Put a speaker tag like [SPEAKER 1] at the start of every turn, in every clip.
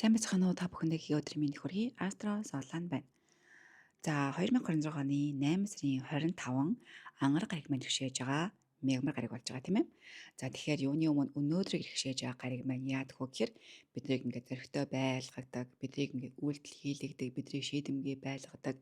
[SPEAKER 1] Сайн байцгаана уу, та бүхэндээ өдрийн мэнд хүргэе. Астро Золон байна. За, 2026 оны 8 сарын 25 ангараг гараг маань иргэшээж байгаа. Мягмар гараг болж байгаа, тийм ээ. За, тэгэхээр юуны өмнө өнөөдрийг иргэшээж байгаа гараг маань яадаг вэ гэхээр биднийг ингээд зоригтой байлгадаг, биднийг ингээд үйлдэл хийлэгдэг, бидний шийдэмгий байлгадаг.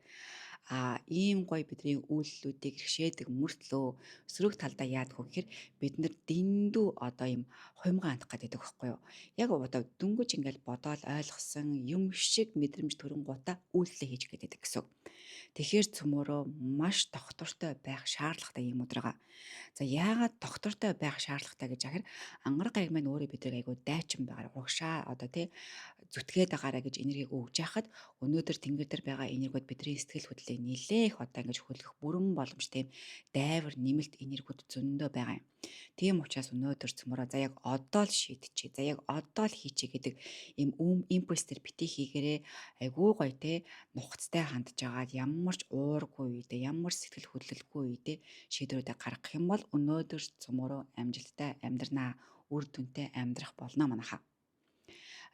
[SPEAKER 1] А ийм гоё бидний үйлдэлүүдийг иргэшээдэг мөртлөө сөрөг талдаа яадаг вэ гэхээр бид нар дэндүү одоо ийм хуймгаа хандах гэдэг байхгүй юу? Яг одоо дөнгөж ингээд бодоол ойлгосон юм шиг мэдрэмж төрөнгуудаа үйлдэлээ хийж гэдэг гэсэн. Тэгэхээр цөмөрөө маш тогтвортой байх шаардлагатай юм өдөр байгаа. За, яагаад тогтвортой байх шаардлагатай гэж ахэр ангараг гариг маань өөрөө биднийг айгуу дайчин байгаараа урагшаа одоо тий зүтгээд байгаараа гэж энергийг өгж яхад өнөөдөр тэнгэр дээр байгаа энергиуд бидний сэтгэл хөдлөлийг нилээх одоо ингэж хөдөлгөх бүрэн боломжтой юм дайвар нэмэлт энергиуд зөндөө байгаа юм. Тийм учраас өнөөдөр цөмөрөө за яг одоо л шийдчихье. За, яг одоо л хийчихье гэдэг ийм импульс төр бити хийгэрээ, айгуу гоё те нухацтай хандж агаад ямар ч уургүй үедээ, ямар ч сэтгэл хөдлөлгүй үедээ шийдвэрүүдээ гаргах юм бол өнөөдөр цөмөрөө амжилттай амьдрнаа, үр дүнтэй амьдрах болно манайхаа.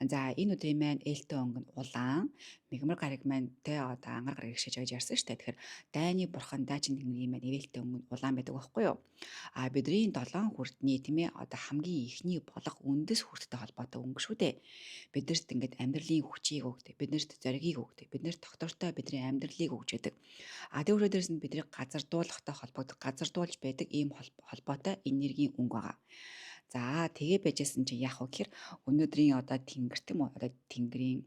[SPEAKER 1] За, энэ өдрийн маань ээлтэй өнгө нь улаан, мягмар гараг маань те одоо ангаар гараг шиж гэж ярьсан шүү дээ. Тэгэхээр дайны бурхан, дайчин тэнгэрийн маань ивэлтэй өнгө нь улаан байдаг байхгүй юу? А бидний долоон хүрдний, тийм ээ, одоо хамгийн ихний болох үндэс хүрдтэй холбоотой өнгө шүү дээ. Биднэрт ингээд амьдралын хүчийг өгдөг, биднэрт зоригийг өгдөг, биднэрт тогтвортой бидний амьдралыг өгч байдаг. А тэр дээрээс нь бидний газардуулахтай холбогдох, газардуулж байдаг ийм холбоотой энергийн өнгө байгаа. За, тэгээ байжсэн чинь яах вэ гэхээр өнөөдрийн одоо тэнгэр, тийм үү, одоо тэнгэрийн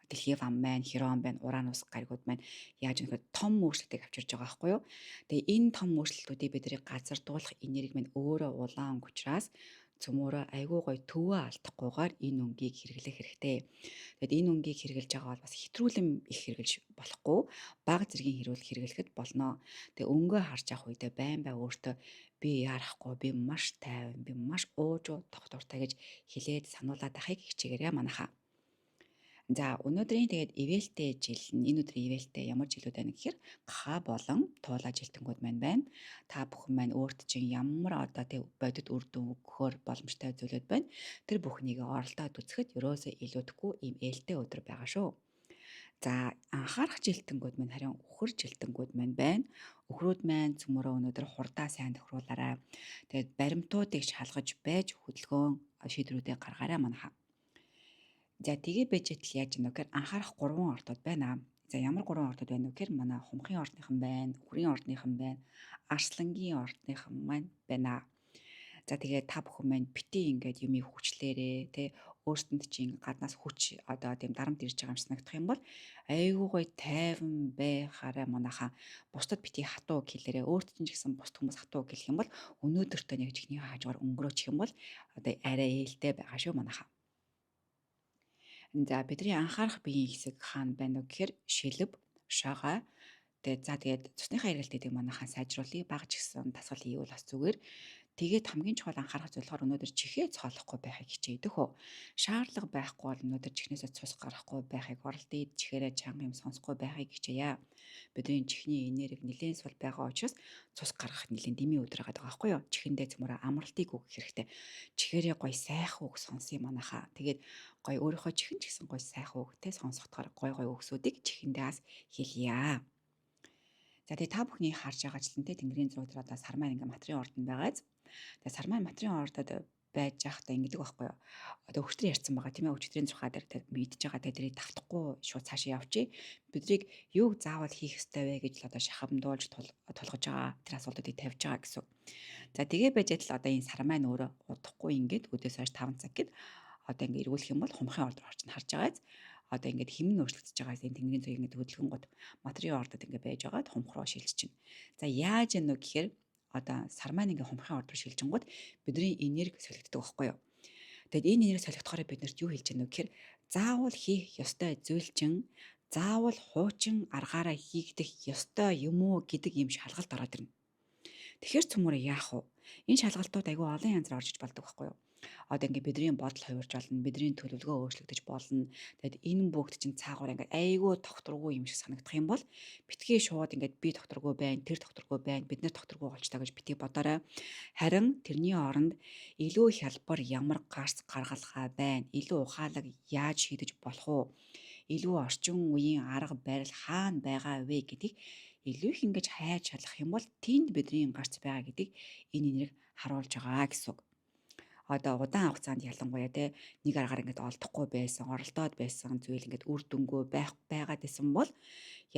[SPEAKER 1] дэлхийн ван маань, Херон байна, Уранус гаригууд маань яаж нэхэд том өөрчлөлтийг авчирж байгаа байхгүй юу? Тэгээ энэ том өөрчлөлтүүдийг бидний газардуулах энерги маань өөрөө улаан өнгө учраас цөмөөрөө айгүй гоё төвөө алдахгүйгээр энэ өнгийг хэрэглэх хэрэгтэй. Тэгэд энэ өнгийг хэрэглэж байгаа бол бас хэтрүүлэн их хэрэглэж болохгүй, бага зэргийн хэрүүл хэрэглэхэд болно. Тэгээ өнгөө харж явах үедээ байн бай өөртөө би яарахгүй, би маш тайван, би маш уужуу тогтвортой гэж хэлээд сануулад ахыг хичээгээрэй манайхаа. За, өнөөдрийн тэгээд ивэлтэй жил нь, энэ өдрийн ивэлтэй ямар жилүүд байна гэхээр гахаа болон туулаа жилтэнгүүд маань байна. Та бүхэн маань өөрт чинь ямар одоо тэг бодит үр дүн өгөхөөр боломжтой зүйлүүд байна. Тэр бүхнийг оролдоод үзэхэд ерөөсөө илүүдэхгүй ийм ээлтэй өдөр байгаа шүү. За, анхаарах жилтэнгүүд маань харин үхэр жилтэнгүүд маань байна. Үхрүүд маань цөмөрөө өнөөдөр хурдаа сайн тохируулаарай. Тэгээд баримтуудыг шалгаж байж хөдөлгөөн шийдвэрүүдээ гаргаарай манайхаа. За, тэгээ байж идэл яаж юм бэ гэхээр анхаарах гурван ордууд байна. За, ямар гурван ордууд байна вэ гэхээр манай хумхын ордныхан байна, үхрийн ордныхан байна, арслангийн ордныхан маань байна. За, тэгээ та бүхэн маань бити ингээд юмыг хүчлээрээ тэ өөрсдөнд чинь гаднаас хүч одоо тийм дарамт ирж байгаа юм шиг санагдах юм бол айгүй гоё тайван байхаарай манайхаа. Бусдад бити хатуу хэлээрээ, өөрт чинь ч гэсэн бусд хүмүүс хатуу хэлэх юм бол өнөөдөртөө нэг чихний хажуугаар өнгөрөөчих юм бол одоо арай ээлтэй байгаа шүү манайхаа. За, бидний анхаарах биеийн хэсэг хаана байна вэ гэхээр шилб, шогой. Тэгээд за, тэгээд цусныхаа эргэлтүүдийг манайхаа сайжруулъя. Бага ч гэсэн дасгал хийвэл бас зүгээр. Тэгээд хамгийн чухал анхаарах зүйл болохоор өнөөдөр чихээ цоолохгүй байхыг хичээдэг хөө. Шаардлага байхгүй бол өнөөдөр чихнээсээ цус гарахгүй байхыг оролдъё. Чихээрээ чанга юм сонсохгүй байхыг хичээе. Бидний чихний энерги нэлээд сул байгаа учраас цус гаргах нэлээд дэмий өдөр байгаа байхгүй юу? Чихэндээ цөмөрөө амралтыг өгөх хэрэгтэй. Чихээрээ гоё сайхан үг сонсъё манайхаа. Тэгээд гоё өөрийнхөө чихэн ч гэсэн гоё сайхан үгтэй сонсохдоор гоё гоё үгсүүдийг чихэндээ бас хэлье. За, тэгээ та бүхний харж байгаачлан те тэнгэрийн зураг дээр одоо сар маань ингээ матрын ордонд байгааз. Тэгээ сар маань матрын ордод байж байхдаа ингэдэг байхгүй юу? Одоо өчтөр ярьсан байгаа, тийм ээ, өчтөрийн зурхаа дээр мэдж байгаа, тэгээ тэрийг давтахгүй шууд цаашаа явчих. Бидрийг юуг заавал хийх ёстой вэ гэж л одоо шахамдуулж тулгаж байгаа тэр асуултуудыг тавьж байгаа гэсэн. За, тэгээ байж адил одоо энэ сар маань өөрөө удахгүй ингээд өдөөс хойш 5 цаг гэд одоо ингээ эргүүлэх юм бол хумхын орд руу орчин харж байгааз одоо ингээд химэн өөрчлөгдөж байгаа энэ тэнгэрийн зүйн ингээд хөдөлгөн гот матрийн ордод ингээд байж байгаад хумх руу шилжиж чинь. За, яаж яах вэ гэхээр одоо сар маань ингээд хумхын орд руу шилжингууд бидний энерги солигддог байхгүй юу? Тэгэд энэ энерги солигдохоор бид нарт юу хэлж яах вэ гэхээр заавал хийх ёстой зүйл чинь заавал хуучин аргаараа хийгдэх ёстой юм уу гэдэг ийм шалгалт ороод ирнэ. Тэгэхээр цөмөрөө яах вэ? Энэ шалгалтууд айгүй олон янзаар орж иж болдог байхгүй юу? Одоо ингээд бидний бодол хувирч болно, бидний төлөвлөгөө өөрчлөгдөж болно. Тэгэд энэ бүгд чинь цаагаар ингээд айгүй тогтворгүй юм шиг санагдах юм бол битгий шууд ингээд би тогтворгүй байна, тэр тогтворгүй байна, бид нар тогтворгүй болчлаа гэж битгий бодоорой. Харин тэрний оронд илүү хялбар ямар гарц гаргалгаа байна, илүү ухаалаг яаж шийдэж болох уу, илүү орчин үеийн арга барил хаана байгаа вэ гэдгийг илүү их ингэж хайж шалгах юм бол тэнд бидний гарц байгаа гэдгийг энэ энерги харуулж байгаа гэсэн үг. Одоо удаан хугацаанд ялангуяа те нэг аргаар ингээд олдохгүй байсан, оролдоод байсан зүйл ингээд үр дүнгүй байх байгаад исэн бол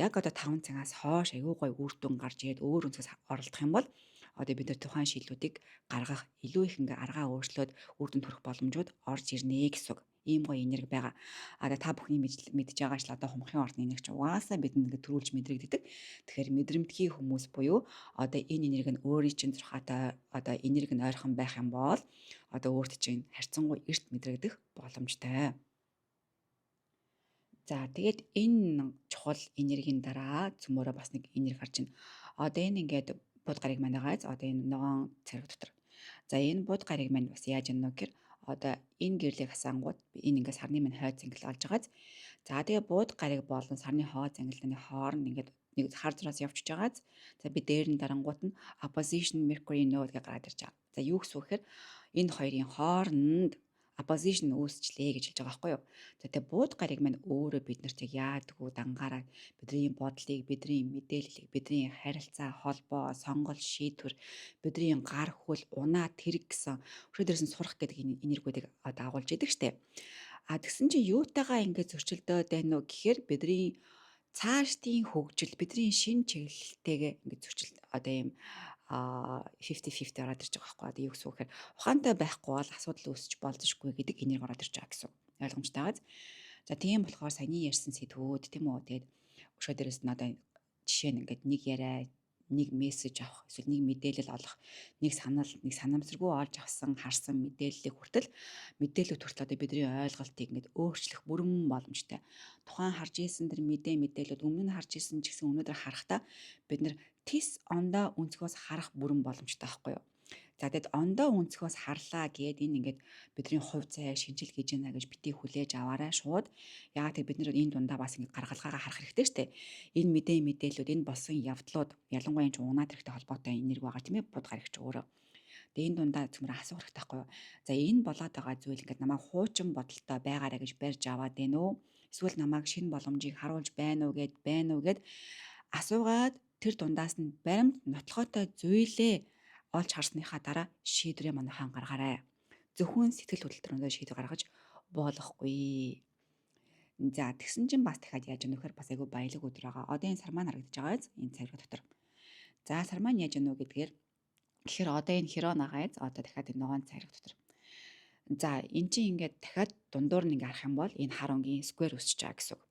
[SPEAKER 1] яг одоо 5 цагаас хойш аюу гой үр дүн гарч ирээд өөр өнцгөөс оролдох юм бол одоо бид нар тухайн шийдлүүдийг гаргах, илүү их ингээ аргаа өөрчлөөд үр дүнд хүрэх боломжууд орж ирнэ гэсэн үг. Ийм гоё энерги байгаа. А та бүхний мэдж байгаа ч л одоо хумхын ордны энерги ч угаасаа бидэнд ингээ төрүүлж мэдрэгддэг. Тэгэхээр мэдрэмтгий хүмүүс буюу одоо энэ энерги нь өөрийн чинь зурхаатай одоо энерги нь ойрхон байх юм бол одоо өөрт чинь харьцангуй эрт мэдрэгдэх боломжтой. За, тэгээд энэ чухал энергийн дараа цөмөөрөө бас нэг энерги гарч байна. Одоо энэ ингээд буд гариг маань байгаа. Одоо энэ ногоон цариг дотор. За, энэ буд гариг маань бас яаж яана гэхээр одоо энэ гэрлийг хасаангууд энэ ингээд сарны маань хойд зангил олж байгааз. За, тэгээ бууд гариг болон сарны хойд зангилны хооронд ингээд нэг хар зураас явчихж байгааз. За, би дээр нь дарангууд нь opposition Mercury node гэж гараад ирж байгаа. За, юу гэсэн үг гэхээр энэ хоёрын хооронд opposition үүсчлээ гэж хэлж байгаа байхгүй юу. За, тэгээ бууд гариг маань өөрөө бид нарт яг яадгүй дангаараа бидний бодлыг, бидний мэдээллийг, бидний харилцаа, холбоо, сонголт, шийдвэр, бидний гар хөл, унаа тэрэг гэсэн өшөө дээрээс нь сурах гэдэг энергиудыг одоо агуулж идэг штэ. А тэгсэн чинь юутайгаа ингэж зөрчилдөөд байна уу гэхээр бидний цаашдын хөгжил, бидний шин чиглэлтэйгээ ингэж зөрчил одоо ийм 50 50 ороод ирж байгаа байхгүй. Одоо юу гэсэн үг гэхээр ухаантай байхгүй бол асуудал үүсч болзошгүй гэдэг энерги ороод ирж байгаа гэсэн. Ойлгомжтой байгааз. За, тийм болохоор саяны ярьсан сэдвүүд, тийм үү. Тэгээд өшөө дээрээс нь одоо жишээ нь ингээд нэг яриа, нэг мессеж авах, эсвэл нэг мэдээлэл олох, нэг санал, нэг санамсаргүй олж авсан, харсан мэдээллийг хүртэл, мэдээлэлүүд хүртэл одоо бидний ойлголтыг ингээд өөрчлөх бүрэн боломжтой. Тухайн харж исэн тэр мэдээлэлүүд өмнө нь харж исэн ч гэсэн өнөөдөр харахтаа бид нар тис ондоо өнцгөөс харах бүрэн боломжтой байхгүй юу? За, тэгэд ондоо өнцгөөс харлаа гээд энэ ингээд бидний хувь зай шинжил гэж байна гэж бити хүлээж аваарай шууд. Яагаад тэр бид нэр энэ дундаа бас ингээд гаргалгаагаа харах хэрэгтэй штэ. Энэ мэдээллүүд, энэ болсон явдлууд, ялангуяа энэ ч унаа тэрэгтэй холбоотой энерги байгаа, тийм ээ, буд гарагч өөрөө. Тэгээ энэ дундаа цөмөр асуух хэрэгтэй байхгүй юу? За, энэ болоод байгаа зүйл ингээд намайг хуучин бодолтой байгаарэ гэж барьж аваад байна уу? Эсвэл намайг шинэ боломжийг харуулж байна уу гэд байна уу гэд асуугаад тэр дундаас нь баримт нотлохотой зүйлээ олж харсныхаа дараа шийдвэрээ манайхан гаргаарай. Зөвхөн сэтгэл хөдлөл төрөндөө шийдвэр гаргаж болохгүй. За, тэгсэн чинь бас дахиад яаж яах вэ? Бас айгүй баялаг өдөр байгаа. Одоо энэ сар маань харагдаж байгаа биз? Энэ цариг дотор. За, сар маань яаж яах вэ гэдгээр тэгэхээр одоо энэ Хирон байгаа биз? Одоо дахиад энэ ногоон цариг дотор. За, эн чинь ингээд дахиад дундуур нь ингээ харах юм бол энэ хар өнгийн square өсөж байгаа гэсэн үг.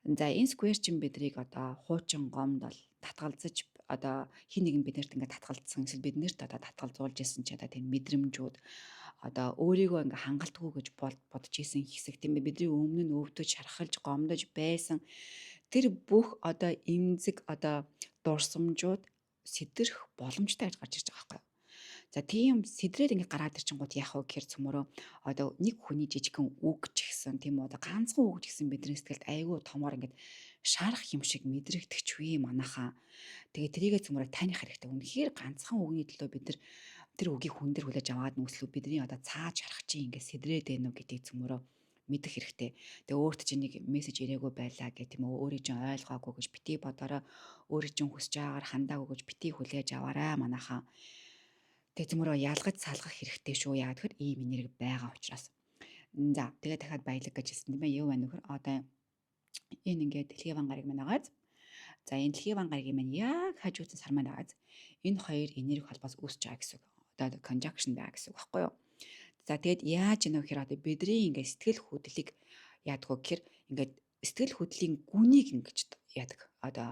[SPEAKER 1] За, энэ square чинь бидрийг одоо хуучин гомдол татгалзаж, одоо хин нэгэн биднэрт ингээд татгалзсан, эсвэл биднэрт одоо татгалзуулж исэн ч одоо тийм мэдрэмжүүд, одоо өөрийгөө ингээ хангалтгүй гэж бодож исэн хэсэг, тийм ээ, бидний өмнө нь өвдөж, шархалж, гомдож байсан тэр бүх одоо эмзэг одоо дурсамжууд сэтрэх боломжтой гэж гарч ирж байгаа байхгүй юу. За, тийм сэдрээд ингээ гараад ирчингууд яах вэ гэхээр цөмөрөө одоо нэг хүний жижигхэн үг ч гэсэн, тийм үү, одоо ганцхан үг ч гэсэн бидний сэтгэлд айгүй томоор ингээд шарах юм шиг мэдрэгдэхчвээ манайхаа. Тэгээ тэрийгэ цөмөрөө таних хэрэгтэй. Үнэхээр ганцхан үгний төлөө бид нар тэр үгийг хүн дээр хүлээж аваад нүслүү бидний одоо цааж шарах чинь ингээд сэдрээд байна уу гэдгийг цөмөрөө мэдэх хэрэгтэй. Тэгээ өөрт чинь нэг мессеж ирээгүй байлаа гэх, тийм үү, өөрийг чинь ойлгоогүй гэж бити бодороо, өөрийг чинь хүсэж байгаагаар хандаагүй гэж бити хүлээж аваарай манайхаа. Тэгээ цөмөрөө ялгаж салгах хэрэгтэй шүү. Яг тэгэхээр ийм энерги байгаа учраас. За, тэгээ дахиад баялаг гэж хэлсэн, тийм ээ. Юу байна нөхөр? Одоо энэ ингээд дэлхийн ван гариг маань байгааз. За, энэ дэлхийн ван гаригийн маань яг хажууцсан сар маань байгааз. Энэ хоёр энерги холбоос үүсэж байгаа гэсэн үг. Одоо conjunction байгаа гэсэн үг байхгүй юу? За, тэгэд яаж яах вэ гэхээр одоо бидний ингээд сэтгэл хөдлөлийг яадаг вэ гэхээр ингээд сэтгэл хөдлөлийн гүнийг ингэж яадаг. Одоо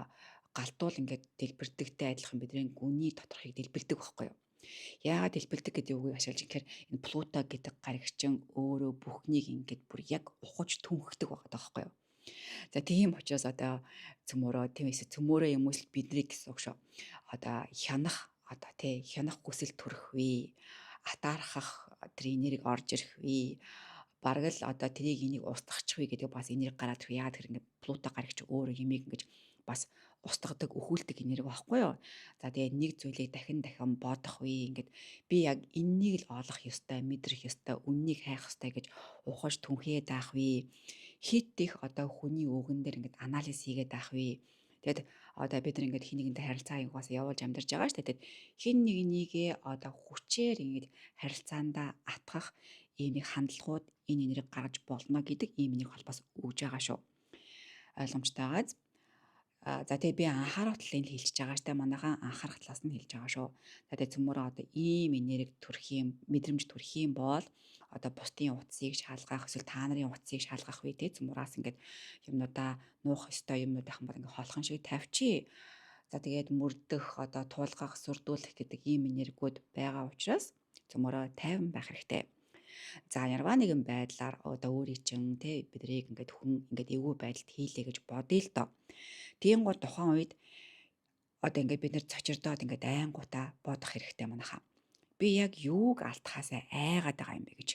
[SPEAKER 1] галтуул ингээд дэлбэрдэгтэй адилхан бидний гүний доторхыг дэлбэрдэг байхгүй юу? Яагаад дэлбэрдэг гэдэг үгийг ашиглаж гэхээр энэ Плуто гэдэг гаригчин өөрөө бүхнийг ингээд бүр яг ухаж түнхдэг байгаа байхгүй юу? За, тийм учраас одоо цөмөрөө, тийм эсэ цөмөрөө юм уу бидний гэсэн үг шүү. Одоо хянах, одоо тий хянах хүсэл төрөх вэ? Атаархах тэр энерги орж ирэх вэ? Бараг л одоо тэрийг энийг устгах вэ гэдэг бас энерги гараад ирэх. Яагаад тэр ингээд Плуто гарагч өөрөө юмыг ингэж бас устгадаг, өхүүлдэг энерги байхгүй юу? За тэгээд нэг зүйлийг дахин дахин бодох вэ? Ингээд би яг энэнийг л олох ёстой, мэдрэх ёстой, үннийг хайх ёстой гэж ухаж түнхээ даах вэ? Хит их одоо хүний үгэн дээр ингээд анализ хийгээд даах вэ? Тэгээд одоо бид нар ингээд хин нэгэнтэй харилцаа югаас явуулж амьдарч байгаа шүү дээ. Тэгээд хин нэгнийгээ одоо хүчээр ингээд харилцаандаа атгах ийм нэг хандлагууд энэ энерги гаргаж болно гэдэг ийм нэг холбоос өгж байгаа шүү. Ойлгомжтой байгааз. За тэгээ би анхаарах талыг хэлчихэж байгаа штэ, манайхан анхаарах талаас нь хэлж байгаа шүү. За тэгээ цөмөрөө одоо ийм энерги төрөх юм, мэдрэмж төрөх юм бол одоо бусдын утсыг шалгах, эсвэл та нарын утсыг шалгах үе те цөмөраас ингээд юмнуудаа нуух ёстой юмнууд байх юм бол ингээд холхон шиг тавьчих. За тэгээд мөрдөх, одоо туулгах, сүрдүүлэх гэдэг ийм энергиуд байгаа учраас цөмөрөө тайван байх хэрэгтэй. За ярваа нэгэн байдлаар одоо өөрийн чинь те бидрийг ингээд хүн ингээд эвгүй байдалд хийлээ гэж бодъё л доо. Тийм гоо тухайн үед одоо ингээд бид нэр цочирдоод ингээд айнгуудаа бодох хэрэгтэй манайхаа. Би яг юуг алдахаасаа айгаад байгаа юм бэ гэж.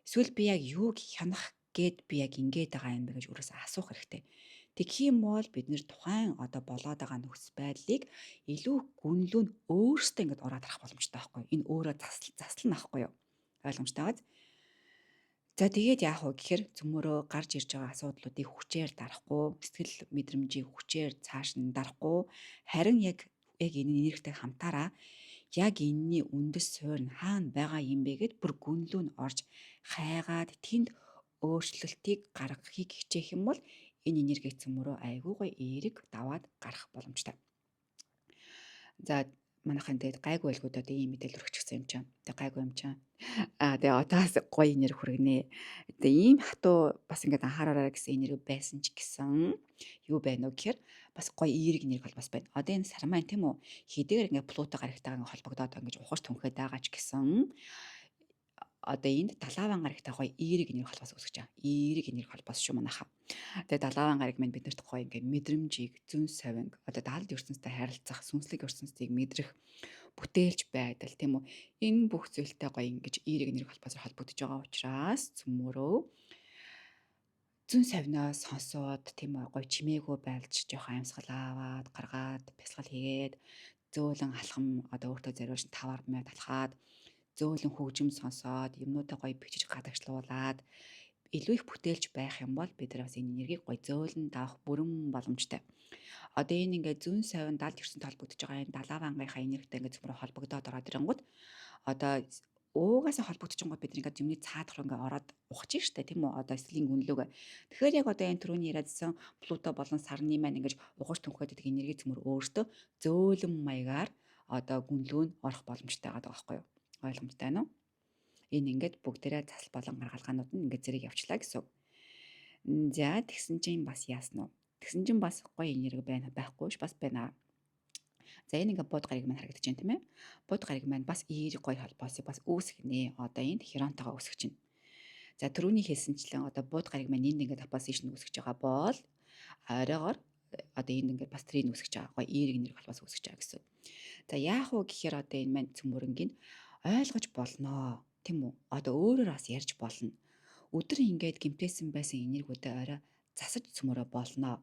[SPEAKER 1] Эсвэл би яг юуг хянах гээд би яг ингээд байгаа юм бэ гэж өөрөөсөө асуух хэрэгтэй. Тэгэх юм бол бид нэр тухайн одоо болоод байгаа нөхцөл байдлыг илүү гүнлүү нь өөрсдөө ингээд ороод харах боломжтой байхгүй. Энэ өөрөө заслан ахгүй юу? Ойлгомжтой байгааз. За тэгээд яах вэ гэхээр цөмөрөө гарч ирж байгаа асуудлуудыг хүчээр дарахгүй, сэтгэл мэдрэмжийг хүчээр цааш нь дарахгүй, харин яг энэ энергитэй хамтаараа яг энэний үндэс суурь нь хаана байгаа юм бэ гэд бүр гүнлүү нь орж хайгаад тэнд өөрчлөлтийг гаргахыг хичээх юм бол энэ энергийг цөмөрөө айгүй гоё эерэг даваад гарах боломжтой. За манайхан тэгээд гайгүй байлгууд одоо ийм мэдээлэл өргөчихсөн юм чинь. Тэг гайгүй юм чинь. Аа тэгээ одоос гоё энерги хүргэнэ. Тэгээ ийм хатуу бас ингээд анхаараарай гэсэн энерги байсан ч гэсэн юу байна вэ гэхээр бас гоё эерэг энерги бол бас байна. Одоо энэ сармайн тийм үү? Хэдийгээр ингээд Плуто гарагтайгаа ингээд холбогдоод ингээд ухаж түнхэд байгаа ч гэсэн одоо энд далааван гарагтай гоё эерэг энерги холбоос үүсгэж байгаа. Эерэг энерги холбоос шүү манайхаа. Тэгээ далааван гараг минь биднэрт гоё ингээд мэдрэмжийг, зүүн совинг, одоо даалд ертөнцтэй харилцах, сүнслэг ертөнцийг мэдрэх бүтээлч байдал тийм үү? Энэ бүх зүйлтэй гоё ингэж эерэг энерги холбоосоор холбогдож байгаа учраас цөмөрөө зүүн совиноос сонсоод тийм үү гоё чимээгүй байлж жоохон амьсгал аваад гаргаад бясалгал хийгээд зөөлөн алхам одоо өөртөө зориулж 5 10 минут алхаад зөөлөн хөгжим сонсоод юмнуудаа гоё бичиж гадагшлуулад илүү их бүтээлч байх юм бол бид нар бас энэ энергийг гоё зөөлөн давах бүрэн боломжтой. Одоо энэ ингээд зүүн совин далд ертөнцөд холбогдож байгаа энэ далаавангийнхаа энергитэй ингээд зөвхөн холбогдоод ороод ирэнгүүт одоо уугаасаа холбогдчихонгууд бид ингээд юмны цаадах руу ингээд ороод ухаж штэ тийм үү, одоо сэтгэлийн гүнлүүгээ. Тэгэхээр яг одоо энэ түрүүний яриадсан Плуто болон сарны маань ингээд ухаж түнхэд гэдэг энерги цөмөр өөртөө зөөлөн маягаар одоо гүнлүү нь орох боломжтой байгаа байхгүй юу? Ойлгомжтой байна уу? Энэ ингээд бүгдээрээ засал болон гаргалгаанууд нь ингээд зэрэг явчлаа гэсэн үг. За тэгсэн чинь бас яасан уу? Тэгсэн чинь бас гоё энерги байна байхгүй ш бас байна. За энэ ингээд бод гариг маань харагдаж байна тийм ээ. Бод гариг маань бас эерэг гоё холбоосыг бас үүсгэнэ. Одоо энд Херонтойгоо үүсгэж байна. За түрүүний хэлсэнчлэн одоо бод гариг маань энд ингээд оппозишн үүсгэж байгаа бол оройгоор одоо энд ингээд бас трийн үүсгэж байгаа. Гоё эерэг энерги холбоос үүсгэж байгаа гэсэн. За яах вэ гэхээр одоо энэ маань цөмөрөнгийн ойлгож болноо. Тийм үү? Одоо өөрөөр бас ярьж болно. Өдөр ингээд гимтээсэн байсан энергиудаа орой засаж цөмөрөө болноо.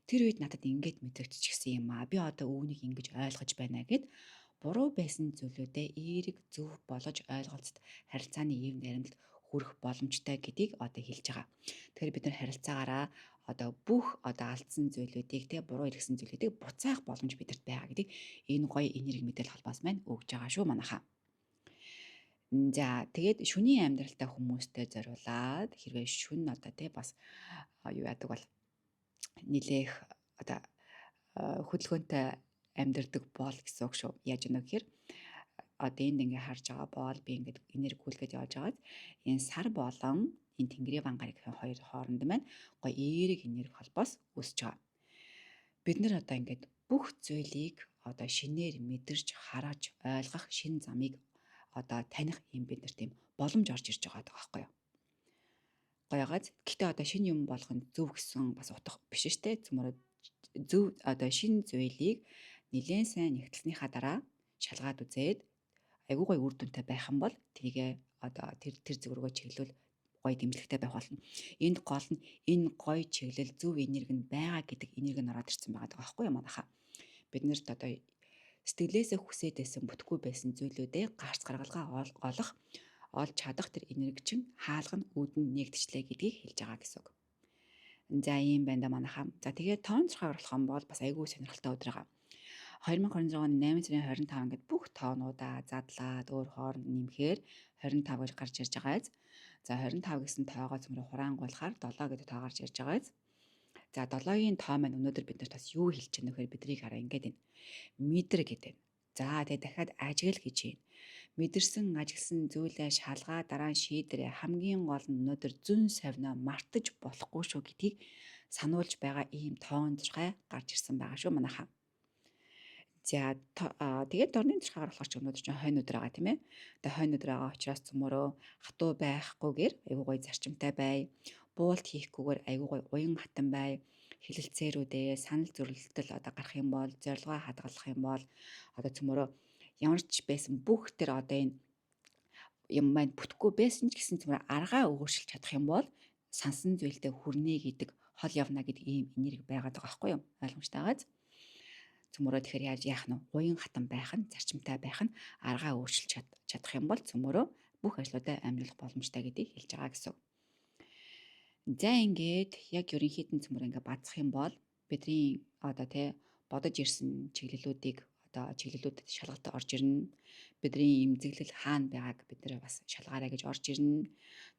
[SPEAKER 1] Тэр үед надад ингээд мэдрэгдчихсэн юм аа. Би одоо үүнийг ингэж ойлгож байна гэд буруу байсан зүйлүүдээ эерэг зөв болгож ойлголцод харилцааны ив наримдалд хүрэх боломжтой гэдгийг одоо хэлж байгаа. Тэгэхээр бид нар харилцаагаараа одоо бүх одоо алдсан зүйлүүдийг те буруу хэрэгсэн зүйлүүдийг буцаах боломж бидэрт байгаа гэдгийг энэ гоё энерги мэдээлэл холбоос маань өгж байгаа шүү манайхаа. За тэгээд шүний амьдралтай хүмүүстэй зориулаад хэрвээ шүн одоо те бас юу яадаг бол нилээх одоо хөдөлгөөнтэй амьдрдаг бол гэсэн үг шүү. Яаж вэ гэхээр одоо энд ингээ харж байгаа бол би ингээд энерги гүйлгээд явж байгаад энэ сар болон энэ тэнгэрийн ван гарагийн хоёр хооронд маань гоё эерэг энерги холбоос үүсэж байгаа. Бид нар одоо ингээд бүх зүйлийг одоо шинээр мэдэрч, хараж, ойлгох шин замыг одоо таних юм бид нар тийм боломж орж ирж байгаа байхгүй юу? Гоёгоаз. Гэхдээ одоо шинэ юм болгоно зөв гэсэн бас утга биш шүү дээ. Цөмөрөө зөв одоо шинэ зүйлийг нэлээд сайн нэгтлснийхаа дараа шалгаад үзээд айгүй гоё үр дүнтэй байх юм бол тэрийг Одоо тэр тэр зүг рүүгээ чиглүүл гоё дэмжлэгтэй байх болно. Энд гол нь энэ гоё чиглэл, зөв энерги нь байгаа гэдэг энерги нь ороод ирсэн байгаа байхгүй юу манайхаа. Бид нарт одоо сэтгэлээсээ хүсээд байсан, бүтэхгүй байсан зүйлүүдээ гарц гаргалгаа олох, олж чадах тэр энерги чинь хаалга нь үүдэн нэгдчихлээ гэдгийг хэлж байгаа гэсэн үг. За, ийм байна да манайхаа. За, тэгээд тоон зурхаар болох юм бол бас айгүй сонирхолтой өдөр байгаа. 2026 оны 8 сарын 25 ингээд бүх тоонуудаа задлаад өөр хооронд нэмэхээр 25 гэж гарч ирж байгаа биз. За, 25 гэсэн тоогоо цөмрө хураангуйлахаар 7 гэдэг тоо гарч ирж байгаа биз. За, 7-гийн тоо маань өнөөдөр бид нарт бас юу хэлж байна вэхээр бидрийг хараа ингээд байна. Мэдэр гэдэг. За, тэгээ дахиад ажигл гэж байна. Мэдэрсэн, ажигласан зүйлээ шалгаа, дараа нь шийдэрээ. Хамгийн гол нь өнөөдөр зөн совино мартаж болохгүй шүү гэдгийг сануулж байгаа ийм тоон зурхай гарч ирсэн байгаа шүү манайхаа. За, тэгээд дорны зурхайгаар болохоор ч өнөөдөр чинь хойно өдөр байгаа, тийм ээ. Тэгээ хойно өдөр байгаа учраас цөмөрөө хатуу байхгүйгээр айгуу гоё зарчимтай бай. Буулт хийхгүйгээр айгуу гоё уян хатан бай. Хэлэлцээрүүдээ санал зөвлөлтөл одоо гарах юм бол, зорилгоо хадгалах юм бол одоо цөмөрөө ямар ч байсан бүх тэр одоо энэ юм маань бүтэхгүй байсан ч гэсэн цөмөрөө аргаа өөрчилж чадах юм бол сансан зүйлдээ хүрнэ гэдэг, хол явна гэдэг ийм энерги байгаад байгаа байхгүй юу? Ойлгомжтой байгааз. Цөмөрөө тэгэхээр яаж яах нь, уян хатан байх нь, зарчимтай байх нь, аргаа өөрчилж чадах юм бол цөмөрөө бүх ажлуудаа амжуулах боломжтой гэдгийг хэлж байгаа гэсэн. За, ингээд яг ерөнхийд нь цөмөр ингээ базах юм бол бидний одоо тий бодож ирсэн чиглэлүүдийг, одоо чиглэлүүдэд шалгалт орж ирнэ. Бидний эмзэглэл хаана байгааг бид нэр бас шалгаарай гэж орж ирнэ.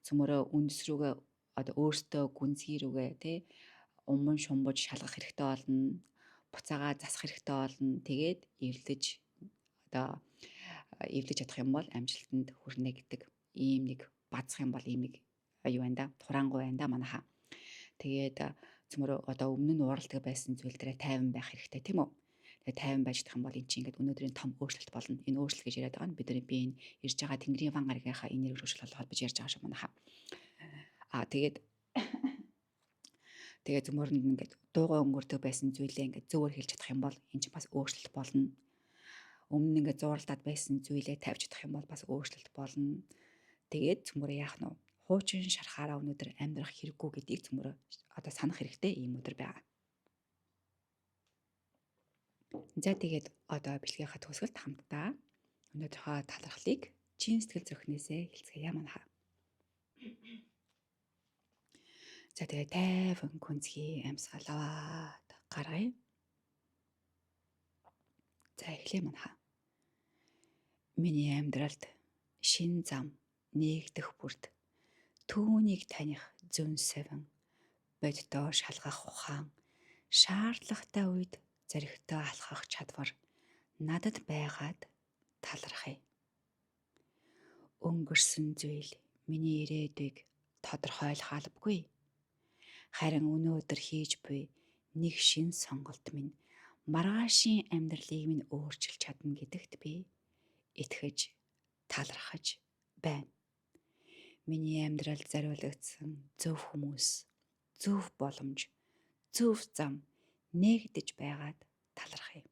[SPEAKER 1] Цөмөрөө үндэс рүүгээ, одоо өөртөө гүнзгий рүүгээ тий уман шумбаж шалгах хэрэгтэй болно. Буцаага засах хэрэгтэй болно. Тэгээд эвлэж, одоо эвлэж чадах юм бол амжилтанд хүрнэ гэдэг ийм нэг базах юм бол ийм нэг юу байна да. Хураангуй байна да манайхаа. Тэгээд цөмөрөө одоо өмнө нь ууралдаг байсан зүйл дээрээ тайван байх хэрэгтэй, тийм үү? Тэгээд тайван байж чадах юм бол эн чинь ингээд өнөөдрийн том өөрчлөлт болно. Энэ өөрчлөлт гэж яриад байгаа нь бидний би энэ ирж байгаа Тэнгэрийн ван гаригийнхаа энерги өөрчлөлт холбож ярьж байгаа шүү манайхаа. Аа, тэгээд зөмөрөнд ингээд дуугаа өнгөрдөг байсан зүйлээ ингээд зөөр хэлж чадах юм бол энэ чинь бас өөрчлөлт болно. Өмнө нь ингээд зууралдаад байсан зүйлээ тавьж чадах юм бол бас өөрчлөлт болно. Тэгээд цөмөрөө яах нь вэ? Хуучин шархаараа өнөөдөр амьдрах хэрэггүй гэдгийг цөмөрөө одоо санах хэрэгтэй ийм өдөр байгаа. За, тэгээд одоо бичлэгийнхаа төгсгөлд хамтдаа өнөөдрийнхөө талархлыг чин сэтгэл зүрхнээсээ хэлцгээе манайхаа. За, тэгээ тайван гүнзгий амьсгал аваад гаргая. За, эхлэе манайхаа. Миний амьдралд шин зам нээгдэх бүрд түүнийг таних зөн совин, боддоо шалгах ухаан, шаардлагатай үед зоригтой алхах чадвар надад байгаад талархъя. Өнгөрсөн зүйл миний ирээдүйг тодорхойлох албагүй. Харин өнөөдөр хийж буй нэг шин сонголт минь маргаашийн амьдралыг минь өөрчилж чадна гэдэгт би итгэж талархаж байна. Миний амьдралд зориулагдсан зөв хүмүүс, зөв боломж, зөв зам нээгдэж байгаад талархъя.